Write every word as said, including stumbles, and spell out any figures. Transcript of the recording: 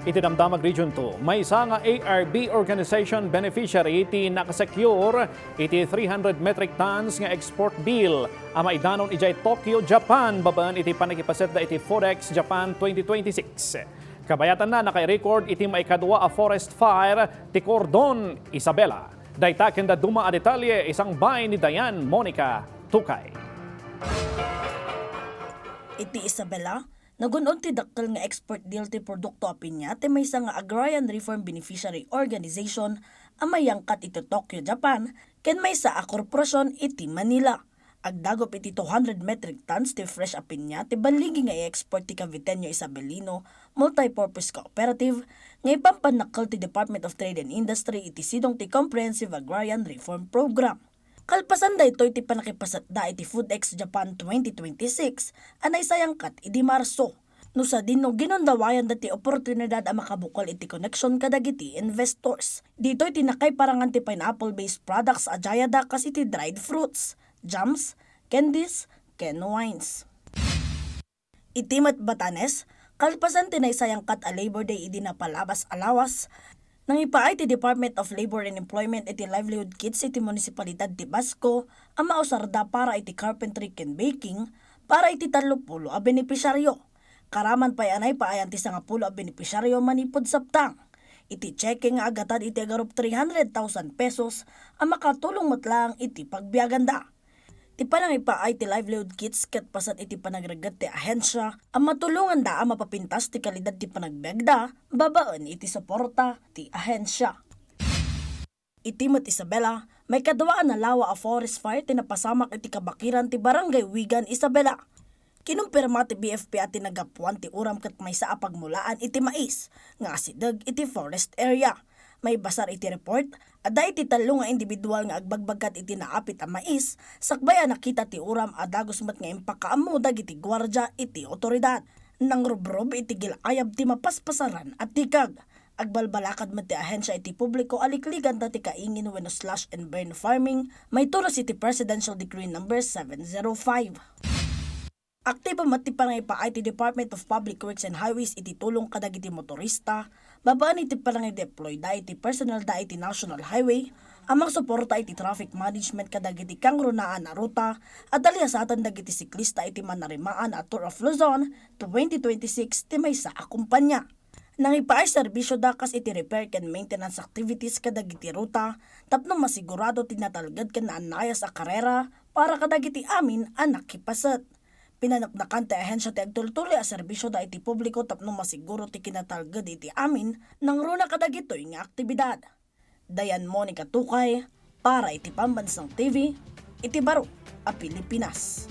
Iti Damdamag Region two, maysa nga A R B organization beneficiary ti nakasecure iti three hundred metric tons nga export deal a maidanon idiay Tokyo, Japan, babaen iti pannakipasitda iti Food X Japan twenty twenty-six. Kabayatanna, naka-record iti maikadua a forest fire ti Cordon Isabela. Dayta ken dadduma a detalye, isangbay ni Dayan Monica Tukay. Iti Isabela, nagun-od ti dakkel nga export deal ti produkto a piña ti maysa nga agrarian reform beneficiary organization a mayangkat iti Tokyo, Japan, ken maysa a korporasyon iti Manila. Agdagop iti two hundred metric tons ti fresh a piña ti balligi nga i-export ti Caviteño Isabelino Multipurpose Cooperative nga ipampannakkel ti Department of Trade and Industry iti sidong ti Comprehensive Agrarian Reform Program. Kalpasan daytoy ti pannakipasitda iti Food X Japan twenty twenty-six a naisayangkat idi Marso. No sadino, ginundawayanda ti oportunidad a makabukol iti connection kadagiti investors. Ditoy ti nakaiparangan ti pineapple-based products a diada kas iti dried fruits, jams, candies, ken wines. Iti met Batanes, kalpasan ti naisayangkat a Labor Day idi napalabas a lawas, nangipaay ti Department of Labor and Employment iti livelihood kits iti munisipalidad ti Basco a mausarda para iti carpentry ken baking para iti tallopulo a benepisyaryo. Karaman pay a naipaayan ti sangapulo a benepisyaryo manipud Saptang iti cheque nga agatad iti agarup three hundred thousand pesos a makatulong met laeng iti pagbiaganda. Ti panangipaay ti livelihood kits ket paset iti panagregget ti ahensia a matulonganda a mapapintas ti kalidad ti panagbiagda babaen iti suporta ti ahensia. Iti met Isabela, maikadua a nalawa a forest fire ti napasamak iti kabakiran ti Barangay Wigan, Isabela. Kinumpirma ti B F P a ti naggapuan ti uram ket maysa a pagmulaan iti mais nga asideg iti forest area. Maibasar iti report, adda iti tallo nga individual nga agbagbagkat iti naapit a mais, sakbay a nakita ti uram a dagus met nga impakaammo dagiti guardia iti otoridad. Nangrubrob iti gil-ayab ti mapaspasaran a tikag. Agbalbalakad met ti ahensia iti publiko a likligan ta ti kaingin wenno slash and burn farming, maitunos iti Presidential Decree Number seven zero five. Aktibo met ti panangipaay ti Department of Public Works and Highways iti tulong kadagiti motorista, babaen iti panangideployda iti personnelda iti National Highway a mangsuporta iti traffic management kadagiti kangrunaan a ruta a taliasaten dagiti siklista iti Manarimaan a Tour of Luzon twenty twenty-six ti maysa a kumpanya. Nangipaay serbisioda kas iti repair ken maintenance activities kadagiti ruta tapno masigurado ti natalged ken naannayas a karera para kadagiti amin a nakipaset. Pinaneknekan ti ahensia ti agtultuloy a serbisioda iti publiko tapno masiguro ti kinatalged iti amin nangruna kadagitoy nga aktibidad. Dayan Monica Tukay para iti Pambansang T V iti baro a Pilipinas.